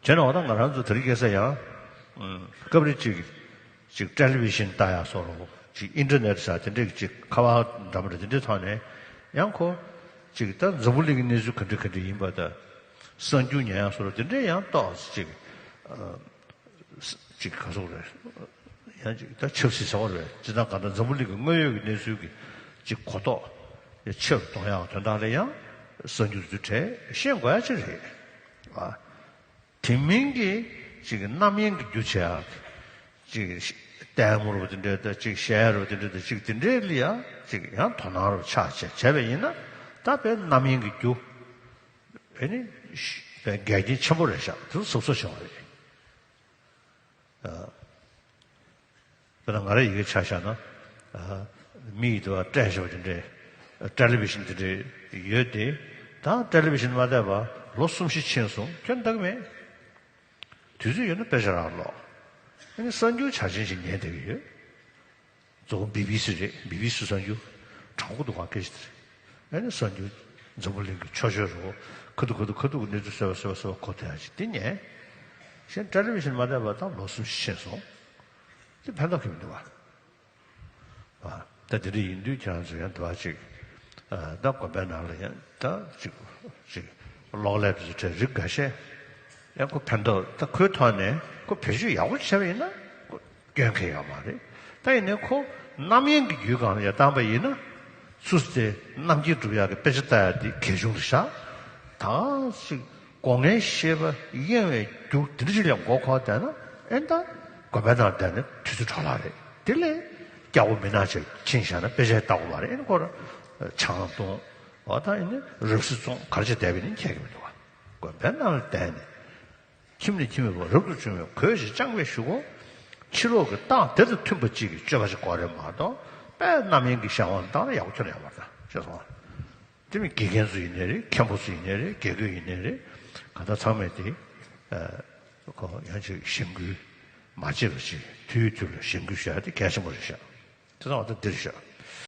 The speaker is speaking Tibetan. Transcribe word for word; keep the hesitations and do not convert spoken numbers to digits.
བྱས་ན་འོ་ད་ང་རང་ཚོ་དེ་རིང་ཁ་སང་ཡང་ཨུམ་སྐབས་རེ་ཅིག་ཅིག་ཊེ་ལི་ཝི་ཤན་ལྟ་ཡག་བཟོ་འདྲ་ཅིག་ཨིན་ཊར་ནེཊ་ཟེར་དེ་འདྲས་ཅིག་ཁ་པར་འདྲ་མི་འདྲ་དེ་འདྲའི་ཐོག་ནས་ཡང་ཁོ་ཅིག་ད་འཛམ་བུ་གླིང་གི་གནས་ཚུལ་ག་འདྲ་ག་འདྲ་ཡིན་པ་དང་གསར་འགྱུར་ཉན་ཡག་བཟོ་འདྲ་དེ་འདྲས་ཡང་ཏོག་ཙམ་ཅིག་ཨ། ཅིག་ག་ཟེར་རེད། ཡང་ཅིག་ད་ཆབ་སྲིད་ཟེར་བ་རེད། སྤྱིར་བཏང་གང་ལྟར་འཛམ་བུ་གླིང་གི་དངོས་ཡོད་ཀྱི་གནས་ཚུལ་གྱི་ཅིག་གོ་རྟོགས་ཆེ་རུ་གཏོང་ཡག་དོན་དག་ལ་ཡང་གསར་འགྱུར་དེ་ཚོ་གྲས་ཤེས་དགོས་ཡག་ཅིག་རེད། ཨ། དེ་མིན་གྱི་ཅིག་རྣམ་གཡེང་གི་རྒྱུ་བྱེད་ཡག་ཅིག་ལྟད་མོ་རུ་དེ་འདྲས་དང་ཅིག་གཞས་རུ་དེ་འདྲས་དང་ཅིག་དེ་འདྲས་ལ་ཡང་ཅིག་ཡང་དོ་སྣང་རུ་ཆགས་བྱས་བྱས་པ་ཡིན་ན་ད་དཔེ་རྣམ་གཡེང་གི་རྒྱུ་ཨེ་ནི་དཔེ་འགལ་རྐྱེན་ཆེན་པོ་རེད་ཤག་དེ་ཚོ་གཟབ་གཟབ་བྱེད་དགོས་རེད། ཨ། དཔེར་ན་ང་རང་ཡི་གེ་ཆ་བཞག་ན། ཨ། མི་ཡི་དུ་བ་སྤྲད་བཞག་པ་དེ་འདྲས། ཊེ་ལི་ཝི་ཤན་དེ་འདྲས་ཡོད་དེ། ད་ཊེ་ལི་ཝི་ཤན་མ་བལྟས་པ་ལོ་གསུམ་བཞི་ཕྱིན་སོང་ཁྱོན་བལྟ་གི་མེད། དུས་ཚོད་ཡོད་ན་དཔེ་ཆ་རག་ཀློག་ཨ་ནི་གསར་འགྱུར་ཆ་ཆེན་ཞིག་ཉན་བསྡད་ཀྱི་ཡོད། གཙོ་བོ་བི་བི་སི་རེད། བི་བི་སི་གསར་འགྱུར་དྲང་པོ་འདུག་ག་སྐད་ཆ་དེ་རེད། ཨ་ནི་གསར་འགྱུར་འཛམ་བུ་གླིང་གི་ཆོས་བརྒྱུད་རོ། ཁ་ཐུག་ཁ་ཐུག་ཁ་ཐུག་གི་གནས་ཚུལ་གསལ་བ་གསལ་བ་གསལ་བ་གོ་ཐུབ་ཡག་ཅིག་དེ་ཉན། གཞན་ཊེ་ལི་ཝི་ཤན་མ་བལྟས་པ་ད་ལོ་གསུམ་བཞི་ཕྱིན་སོང་། དེ་ཕན་ཐོགས་ཀྱི་མི་འདུག་ག་ཨ། ད་དེ་འདྲ་ཡིན་དུས་ཁྱེད་རང་ཚོ་ཡང་འདུག་ག་ཅིག་ཨ། ད་དགོན་པའི་ནང་ལ་ཡང་ད་ཅིག་ཅིག་གློག་ཀླད་དེ་ཚོ་གྲས་རིགས་འགའ་ཤས་ཡང་ཁོ་ཕན་ཐོགས་ད་ཁོའི་ཐོག་ནས་ཁོ་བེད་སྤྱོད་ཡག་པོ་བྱས་པ་ཡིན་ན་ཁོ་སྐྱོན་གང་ཡང་ཡོད་མ་རེད། ད་ཡིན་ནའི་ཁོ་རྣམ་གཡེང་གི་རྒྱུའི་སྒང་ལ་ཡར་བཏང་པ་ཡིན་ན་སུ་དེ་རྣམ་མཁྱེན་སྒྲུབ་ཡག་གི་དཔེ་ཆ་ལྟ་ཡག་དེ་གལ་ཆུང་རེད་ཤག་ད་ཅིག་སྒོ་ལྔའི་བཤད་པ་གཡེང་བའི་རྒྱུ་དེ་འདྲ་ཅིག་ལ་མགོ་འཁོར་བསྡད་ན་ཨེ་ད་དགོན་པའི་ནང་བསྡད་ནས་དུས་ཚོད་འཕྲོ་བརླག་རེད། དེ་ལས་སྐྱག་པ་མི་ནག་ཅིག་ཕྱིན་བཞག་ན་དཔེ་ཆ་ལྟ་དགོས་པ་རེད། ཨེ་ཁོ་ར་ཆང་འཐུང་བ་དང་ཨེ་ནི་རོལ་རྩེད་རྩོམ་ག་རེ་བྱས་བསྡད་པ་ཡིན་ན་ཁྱད་ཀྱི་མི་འདུག་ག་དགོན་པའི་ནང་ལ་བསྡད་ནས་ཁྱིམ་ནས་ཁྱིམ་མེད་པར་རབ་ཏུ་བྱུང་བའི་གོས་ཤིག་བཅངས་པའི་གཞུག་གུ་ཕྱི་ལོགས་ཀྱི་སྟངས་དེ་དང་མཐུན་པ་ཅིག་གི་སྤྱོད་པ་ཞིག་དགོས་རེད་མ་གཏོགས་དཔེ་རྣམ་གཡེང་གི་གཞན་དབང་བཏང་ན་ཡག་པོ་ཁྱོན་ནས་ཡོད་མ་རེད། ཤེས་སོང་ང་། དེ་མིན་དགེ་རྒན་ཚོ་ཡིན་ནའི་རེད། མཁན་པོ་ཚོ་ཡིན་ནའི་རེད། དགེ་བསྐོས་ཡིན་ནའི་རེད། གང་ལྟར་ཚང་མས་དེ་ཨ་ཁོ་ཡང་ཅིག་གཞེན་སྐུལ་མ་བྱེད་པ་ཅིག་དུས་དུས་ལ་གཞེན་སྐུལ་ཞུ་ཡ་དེ་གལ་ཆེན་པོ་རེད་ཤག་དེ་ཚང་མ་ད་འདི་རེད་ཤག